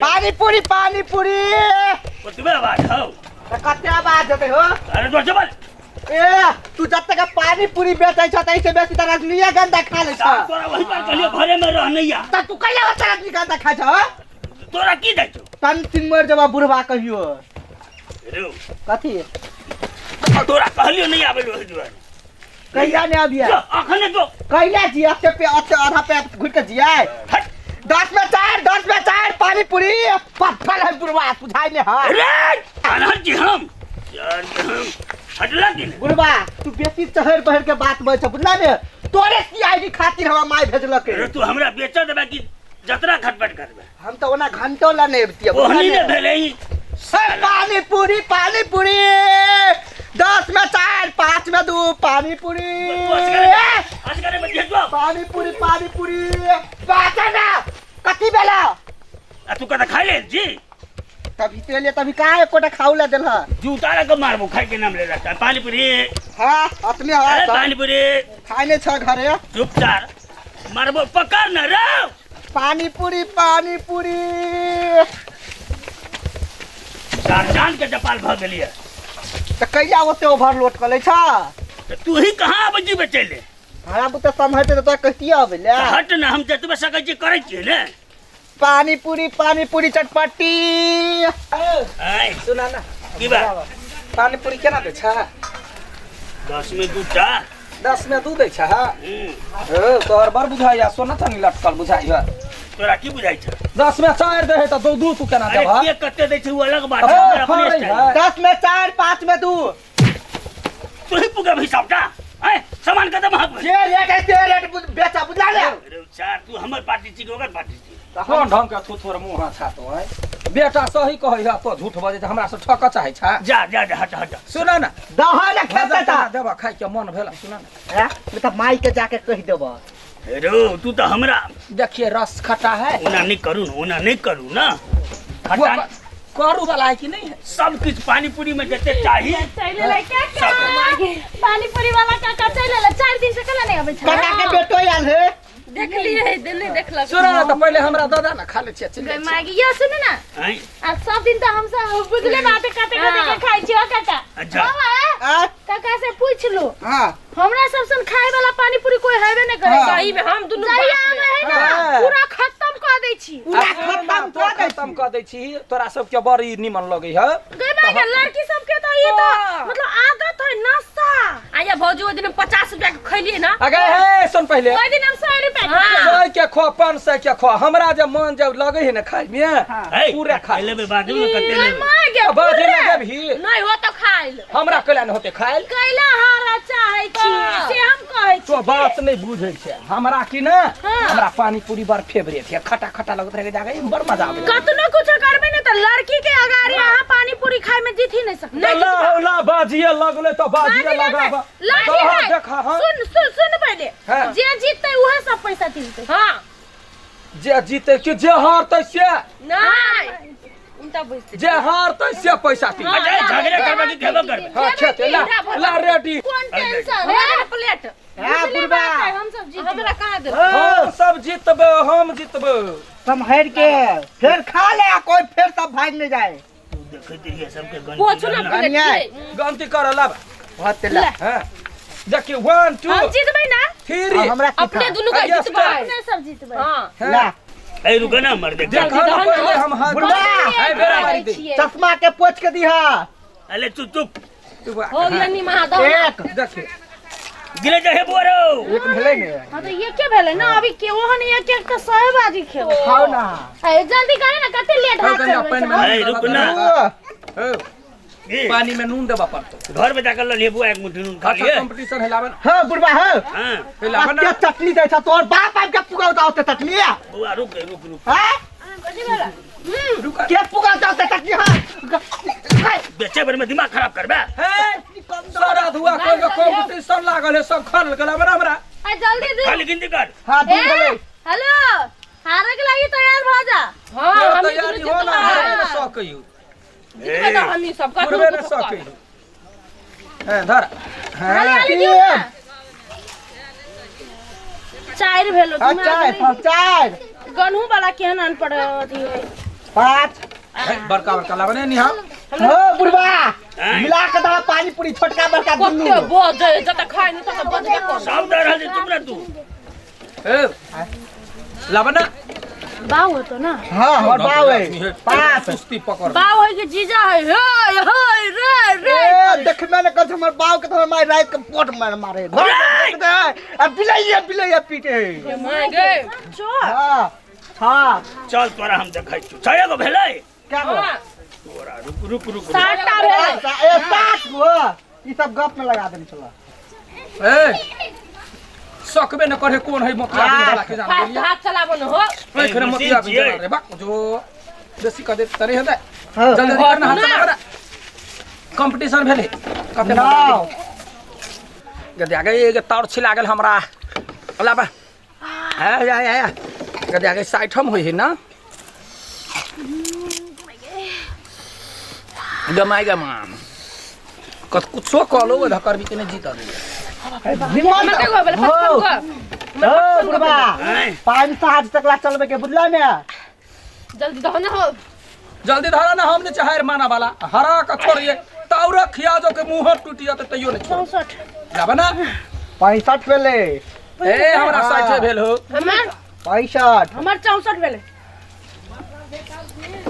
पानी पूरी पानी पूरी। ओतबे आवाज हौ। त कते आवाज हेतै हो? अरे जो जबल। ए तू जब तक पानी पूरी बेचै छ तै से बेसी त रजनीगंधा खा लै छ। तोरा वही पर कहलियो घरे में रहनैया। त तू कहिया ओते रजनीगंधा खाइ छ हो? तोरा की दै छौ? तन सिंह मर जबा बुढ़वा कहियो। रे कथी? तोरा कहलियो नहीं आबै ओहि दुआरे। कहिया ने अबिया? जो अखने जो। कहिया जी अते पे अते आधा पे घुर के जियाए। हट। 10 में 4 10 में 4 पानी पूरी पत्थर है बुढ़वा सुझाई ने है। रे अनहर जी हम यार हम हटला की ने बुढ़वा तू बेसी चहर बहर के बात बोल छ बुझला ने? तोरे सीआईडी खातिर हमरा माय भेजलक। अरे तू हमरा बेच देबे कि जतरा खटपट करबे? हम तो ओना घंटो ला ने अबतियै। ओहनी ने भेलै ई। पानी पूरी पानी पूरी 10 में 4 5 में 2 पानी पूरी असगरे में भेजो। पानी पूरी पानी पूरी बाचा ना कथी बेला? आ तू कत खाइ ले जी? तभी ते ले तभी का एकोटा खाऊ ला देल ह। जूता लग मारबो खाइ के नाम ले रखा पानी पूरी। हां अपने हां पानी पूरी खाने छ घरे। चुप चार मारबो पकड़ न रे। पानी पूरी पानी पूरी चार जान के जपाल भ गेलिए। त कहिया ओते ओवरलोड क लै छ? त तू ही कहां आबै छी बेचै ले? हमरा बुते सम्हरते त तोरा कहितियै आबै ले। हट न हम जतबे सकै छी करै छियै ने। पानी पूरी पानी पूरी चटपटी। आय सुना ना की बात? पानी पूरी केना दै छ? 10 में 2 टा। 10 में 2 दै छ? हां तोहर बड़ बुझाइया सोना चानी लटकल बुझाइया। तोरा की बुझाइ छ? 10 में 4 दे है त 2 2 तू केना देबह? अरे के कते दै छै उ अलग बात छै, हमर अपने स्टाइल। 10 में 4 5 में 2। तू ही पुगे हिसाब टा। आय सामान कते महग भेल? जे रेट है से रेट बेचा बुझला ने? अरे चार तू हमर पार्टी छी ओकर पार्टी छी? कोन ढंग के थोथोर मुँह छा तो है? बेटा सही कहै है तो झूठ बजै छ हमरा से ठक चाहै छ। जा जा जा हट हट। सुन न दह ने खेतै त देबा खाइ के मन भेल सुन न। हैं त माई के जाके कहि देबा। रो तू त हमरा देखिए रस खट्टा है। ओना नहीं करू न ओना नहीं करू ना। खट्टा करू वाला है कि नहीं है? सब किछ पानी पूरी में जते चाहिए। चले ले काका पानी पूरी वाला काका चले ले 4 दिन से कला नहीं आबै छ। काका के बेटो आयल है। देख लिए नहीं देखलक। सुन न त पहिले हमरा दादा न खा ले छियै चल। गई मागी या सुन न आ सब दिन त हम सब बुझले बात कते कते के खाइ छियै काका। अच्छा काका से पूछ लो। हां हमरा सब सन खाए वाला पानी पूरी कोई हेबे नहीं करे। सही में हम दुनू जहिया आवे है ना पूरा खत्म कर दै छी। पूरा खत्म कर दै छी। तोरा सब के बड़ी निमन लगै है। गई मागी लड़की सब के तो ई तो मतलब आदत है नशा। आया भौजी ओइ दिन 50 रुपया के खैलिए ना। अगे हे सुन पहिले ओइ दिन हम 100 रुपया 100 के खो 500 के खो हमरा जे मन जब लगै है ना खाइ में पूरा खा लेबे बाद में कते लेबे मागे बाद में देबही नहीं हो तो खाइल हमरा कैला न होते खाइल कैला हारा चाहै छी से हम कहै छी। तो बात नहीं बुझै छै हमरा की ना। हमरा पानी पूरी बड़ फेवरेट है। खटा खटा लगत रहे जाके बड़ मजा आबै। कतनो कुछ करबे ने त लड़की के अगाड़ी अहाँ पानी पूरी खाय में जीत ही नहीं सकते। ला ला बाजिए लगले तो बाजिए लगाबा। देखा सुन सुन सुन पहिले जे जीतते उहे सब पैसा जीतते। हां जे जीते कि जे हारते से नहीं उनता बुझते जे हारते से पैसा दी। अच्छा झगड़े करबे कि खेबो करबे? हां खेते ला ला रेडी। कोन टेंशन है प्लेट। हां बुढ़बा हम सब जीत हमरा कहां देब? हम सब जीतबे हम जीतबे। सम्हर के फिर खा ले कोई फिर सब भाग नहीं जाए। तू देखैत रहिए सबके गलती पूछू ना प्लेट गलती कर ला बहुत ला। हां देखिए 1 2 हम जीतबे ना 3 हमरा अपने दुनू का जीतबे अपने सब जीतबे। हां ला ए रुक ना मर देख देखा ना पहिले हम हाथ बुढ़बा ए बेरा मारी दे चश्मा के पोछ के दीहा। अरे चुप चुप हो गया नी महादेव। एक देखिए गिरे जा हे बोरो एक भेलै ने। हां तो ये के भेलै ना अभी के ओहन एक एक त 100 बाजी खेब खाओ ना। ए जल्दी करे ना कते लेट हाथ चलबै। ए रुक ना पानी में नून देबा पड़तो। घर में जाकर ल लेबू एक मुट्ठी नून खा लिए। कंपटीशन हिलावन। हां बुढ़बा हां हां हिलावन ना चटनी दै छ तोर बाप आबि के पुगाउ ओते चटनी। बुआ रुक रुक रुक। हां कथि भेला? रुक के पुगाउ ओते चटनी? हां बेचे भर में दिमाग खराब करबे। हे सारा धुआ कोई कंपटीशन लागल है सब खल गेल हमरा हमरा। आ जल्दी दे खाली गिनती कर। हां दू गेलै। हेलो हारे के लागि तैयार भ जा। हां हम तैयारी हो ना हारे न सकैयो जीतबे त हमही सब कतनो पूर्वे न सकैयो। हां धर। हां दियौ ना 4 भेलो। 4 4 गनहु वाला केहन अनपढ़ अथी है। 5 बड़का बड़का लाबे ने निहा हो बुढ़वा मिला के दा पानी पूरी छोटका बड़का दुनू कते बजै जत खाइ न तत बजबे कर सब दे रहल छी तुमरा तू ए लाबे ना बाऊ होतो ना। हां हमर बाऊ है 5 सुस्ती पकड़ बाऊ है के जीजा है हे हे रे रे ए देखमे ने कह हमर बाऊ के तो हमर माई रात के पोट मार मारे घर आ बिलैया बिलैया पीटे है माय गे हां हां चल तोरा हम देखै छी 6 गो भेलै क्या गो तोरा रुक रुक रुक सातटा भेलै ए 7 गो ई सब गप में लगा देने चला ए सकबे न करे कोन है मोतिया बिन वाला के जान फास्ट हाथ चलाबो न हो ए खरे मोतिया बिन वाला रे बाक जो बेसी कह दे तरे हेतै हां जल्दी करना हाथ चला कंपटीशन भेलै कते नौ गदे गे एगो तार छिला गेल हमरा लाबा आ आ आ गदे गे साइठम होय है ना गमाय गमा कत कुछो कहलो धकर भी के नहीं जीत दिमाग कते गो भेलै 55 गो हो बुढ़वा 5 7 तक ला चलबे के बुझला ने जल्दी दहो न हो जल्दी धरा ना हमने चाहे माना वाला हरा का छोड़िए ताउरा खिया जो के मुंह टूटी जाते तैयो नहीं छोड़ 64 जाबे ना 65 भेलै ए हमरा 60 भेल हो हमर 65 हमर 64 भेलै।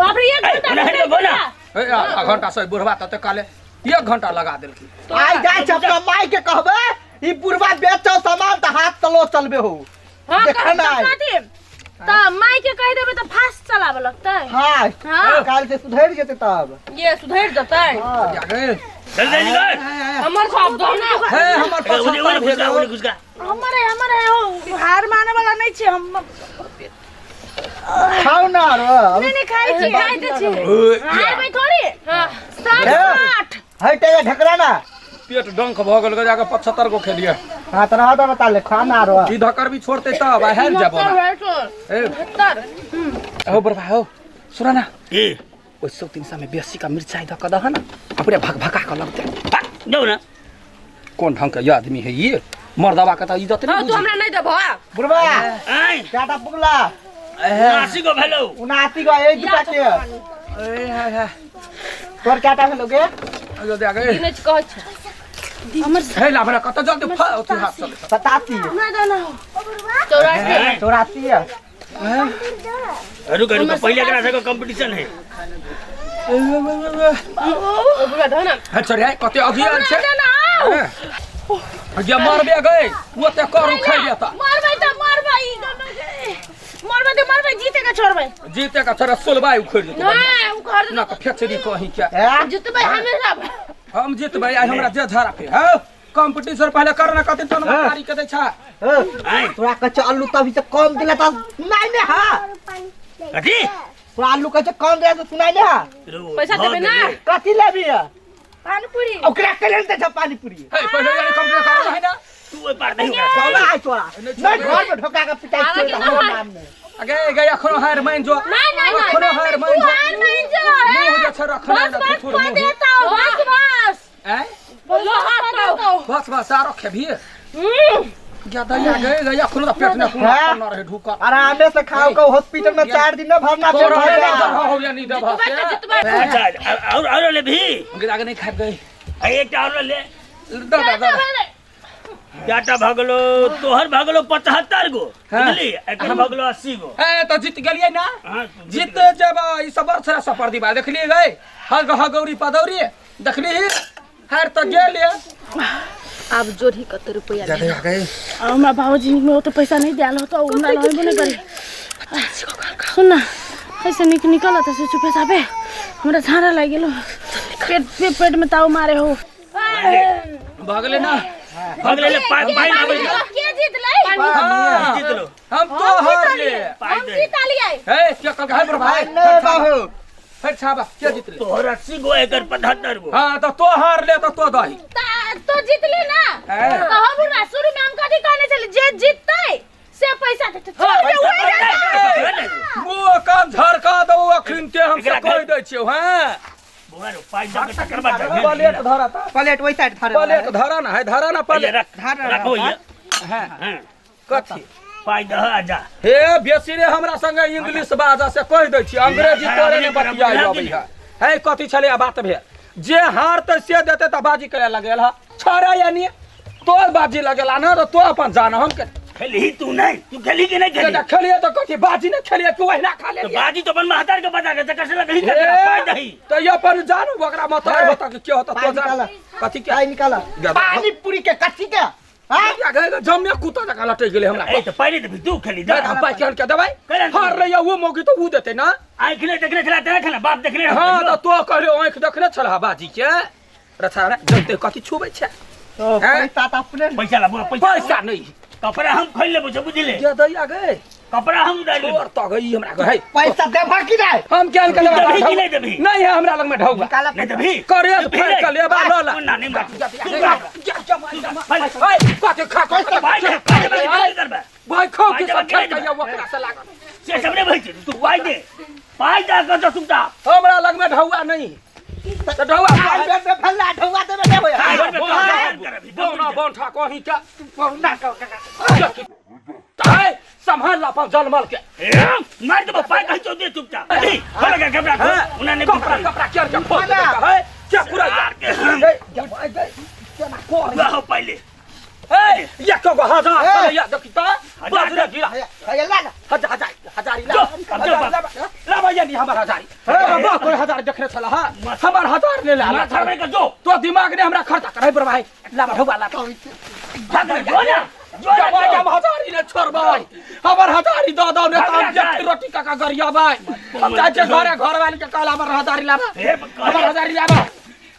बाप रे एक घंटा ए, बोला, बोला। ए आधा घंटा से बुढ़वा तते काले 1 घंटा लगा देलखिन आइ जाइ छै अपना माई के कहबे ई बुढ़वा बेचो सामान त हाथ चलो चलबे हो हां देखा ना आइ। कथी त माई के कहि देबै त फास्ट चलाबे लगतै। हां हां काल से सुधरि जेतै तब ये सुधरि जतै हां जागे चल जल्दी कर हमर सब दहो न हे हमर ओने ओने 75 भेल घुसका ओने घुसका हमर है हमर है हो हार माने वाला नहीं छी हम। खाउ ना रो नहीं नहीं खाइ छी खाइ त छी हारबै थोड़ी। हां 7 8 हटे ढकरा ना पेट डंक भ गेल जाके 75 गो खेलिए। हां त रह दे बता ले खा ना रो ई धकर भी छोड़ते तब हार जाबो ना। ए 70 हो बड़वा हो सुना ना ए ओइ सब तीन में बेसी का मिर्चाई धक दह ना अपने भक भका के लगते भाग जाऊ ना कोन ढंग के ये आदमी है ये मर्दवा के त इज्जत हां नहीं तू हमरा नहीं देबो बुढ़वा आय टाटा पुगला 79 गो भेलौ 79 गो एक दुटा के ए हाय हाय तोर काटा भेलौ गे जो दे गे नहि कहै छै हमर हे लाभरा कत जल्दी ओथी हाथ चले 87 ना ना ना 84 84 है रुक रुक पहले एकरा सबके कंपटीशन है ओ बुढ़वा दहो ना हे छोड़िया कते अभी आयल छै ना ना जे मरबे गए वो ते करू खाइ देता मरबै त मरबै मरबै त मरबै जीते के छोड़बै जीते का छोरा सोलबाई उखड़ जेतै नहीं उ कर ना के फेचरी कहीं क्या जितबै हमेशा हम जीतबै आइ हमरा जे झाड़ा पे हां कंपटीशन पहले कर ना कते तन मारी के दै छा आय तोरा कहे आलू तभी से कम दिला त सुनाइ ने हा कथी तोरा आलू कहे कम दिला त सुनाइ ने हा पैसा देबै ना कथी लेबी पानीपुरी ओकरा के लेल दै छ पानीपुरी हे पहले यानी कंपटीशन कर है ना तू ओइ पार नहीं होगा कौन आइ तोरा नहीं घर में ठोका के पिटाइ हालांकि छै ना हमर हार- नाम में अगे गए अखनो हार मान जो नहीं नहीं अखनो हार मान जो हार मान जो मुंह जे छै रखने बस ना बस थोड़ खा मुंह देता हूँ बस बस ऐ लो हाथ दो बस बस आरो खेबी गया दैया गए गए अखनो त पेट न हाँ। न रहे ढुका आरामे से खाओ को हॉस्पिटल में 4 दिन न भरना तोरा पेट भर ना गया। हो या नहीं दबा जितबै त जितबै अच्छा और ले भी आगे नहीं खाब गई एकटा और ले द द द टाटा भगलो तोहर भगलो 75 गो हाँ। बुझली एकर भगलो 80 गो ए तो जीत गेलियै ना हाँ, जीत जब ई सब वर्ष सपर दिबा देखलिए गए हर हगौरी पदौरी देखली हार तो गेलिए आब जोड़ी कते रुपया ज्यादा आ गए हमरा बाबूजी में ओते पैसा नहीं दियाल हो तो हमरा लगबो नहीं करी। सुन ना ऐसे निक निकल त से चुपे चापे हमरा झाड़ा लागि गेलो पेट पे, पेट में ताव मारे हो भगले ना भगले ले पाई पाई लाबै छै। के जीतलै हाँ, जीत लो हम तो हार ले पाई हम दे जीतलियै ए क्या कल है बड़ भाई नहीं बाबू फिर छाबा क्या जीत ले तोहर 80 गो एकर 75 गो हाँ तो तो हार ले तो तो दही तो जीतली ना हैं। तो हम ना शुरू में हम कथी कहने छली जे जीततै से पैसा देतै चल बे उहे मुँह कान झरका दो अखन ते हम एकरा से कहि दै छियौ हाँ बुआ रो पाई दे के टक्कर मार दे। प्लेट धरा ता प्लेट वही साइड धरे प्लेट धरा ना है धरा ना पहिले प्लेट रख धर रखो ये हाँ हाँ कथी पाइ दह आ जा। हे बेसी रे हमरा संगे इंग्लिश बाजा से कहि दै छी, अंग्रेजी तोरे ने बतियाइ अबै है। हे कथी छलै आ बात भेल जे हारतै से देतै तऽ बाजी करे लगेल ह छड़ा यानी तो बाजी लगेला ना तो अपन जान हम के खेलही तू नहीं, तू खेलही कि नहीं खेलही? खेलिए तो कथी बाजी नहीं खेलिए कि वहिना खा तो लेलिए? बाजी तो अपन महतार के बता के जकर से लगही हे, तकरा पाइ दही। तो ये अपन जानू ओकरा मत होता कि के होता तो पाइ जान। निकाला। कथी के पाइ निकाला। पानी पूरी के कथी के? हाँ? जम्मे कुत्ता जकाँ लटकि गेलै हमरा। ए तो पहिले देबही तू खेली जा। हम पाइ केहन के देबै? केना देबै? हार लैया ओ मौगी तऽ ऊ देतै ना। आँखि नहि देखने छला तेना खेला बाप देखने रहौ। हाँ तऽ तो कहलियो आँखि देखने छलह बाजी के। रथा रे जनते कथी छुबै छै? तो पैसा तऽ अपने पैसा लाबू पैसा। पैसा नहीं। कपड़ा हम खोलि लेबो छै बुझले। जे दैया गए कपड़ा हम उधार लेबो। छोड़ तऽ गई हमरा गए। पैसा देबह कि नहीं? हम केहन के लेबा? देबही कि नहीं देबही? नहीं है हमरा लग में ढौआ। निकाला नहीं देबही? करे देबही फाड़ नहीं? के लेबा ल ला। ना नहीं मार। कथी खा खा भाई दे, भाई दे, भाई दे, करबे। भाई खो के भाई सब देबा, खेल के ओकरा से लागल। से सब नहीं भई छै, तू पाइ दे। पाइ दे कऽ तो सुनता। हमरा लग में ढौआ नहीं। तऽ ढौआ पाइ दे दे फल्ला ढौआ देबे देबे। पाइ देबे, करबही, बौना बौन कहीं के पहुना कह है संभाल ला अपन जलमल के। ए, मार देबो पाइ कहि चौ दे चुपचाप। ए, खोल के कपड़ा खोल। उना नहीं कपड़ा कपड़ा केर के खोल दे है क्या पूरा यार के ए भाई गए केना कोर रहो पहिले। ए ये को हजार ए। या देखी त बाजरे गिरा हे ला ला। हजार हजार हजारी ला जो, अब जो हजारी ला ला भैया नी हमर हजारी तोरा बाप कोई हजार देखने छला हां हमर हजार ले ला माथा में के जो। तो दिमाग ने हमरा खर्चा करे पर भाई ला ढौआ ला भाग रे, जो ना। जो ना, जब जो। हम हजारी ने छोड़बै हमर हजारी दऽ दौ ने तऽ हम जेठ रोटी काका गरियाबै। हम जाइ छियै घरे घर वाली के कहला हमर हजारी लाबा हे, हमर हजारी लाबा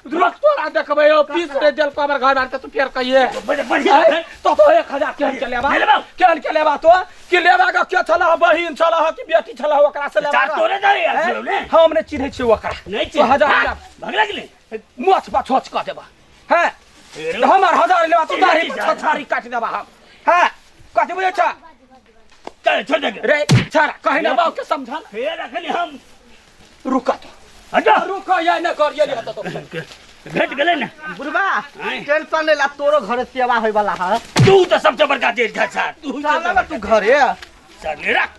रुक तोरा देखबै ओ 20 रे देलको हमर घर वाली के तू फेर कहिए बड़े बढ़िया। आँय, तो 1000 केहन के लेबा? नहीं लेबा। केहन के लेबा तो कि लेबा के के छला बहिन छला कि बेटी छला ओकरा से लेबा चार तोरे दे यार आँय, छलौ ने। हम नहि चिन्है छियै ओकरा। नहीं तो हजार भाग, लाब। भगला कि नहीं? मोछ पर छोछ कऽ देबा हैं हमर हजार लेबा तो दाढ़ी पर छछारी काटि देबा हम हैं कथी बुझै छ चल छोड़ दे। रे छाड़ा कहीं ना बाप के समझा फेर अखनी हम रुक तो हटो। रुक या न कर ये तो भेट गेलै ने बुढ़बा टेंशन ले ला तोरो घरे सेवा होय वाला है। तू तो सबसे बड़का जेठ था सर। तू चल ना तू घरे। सर ले रख।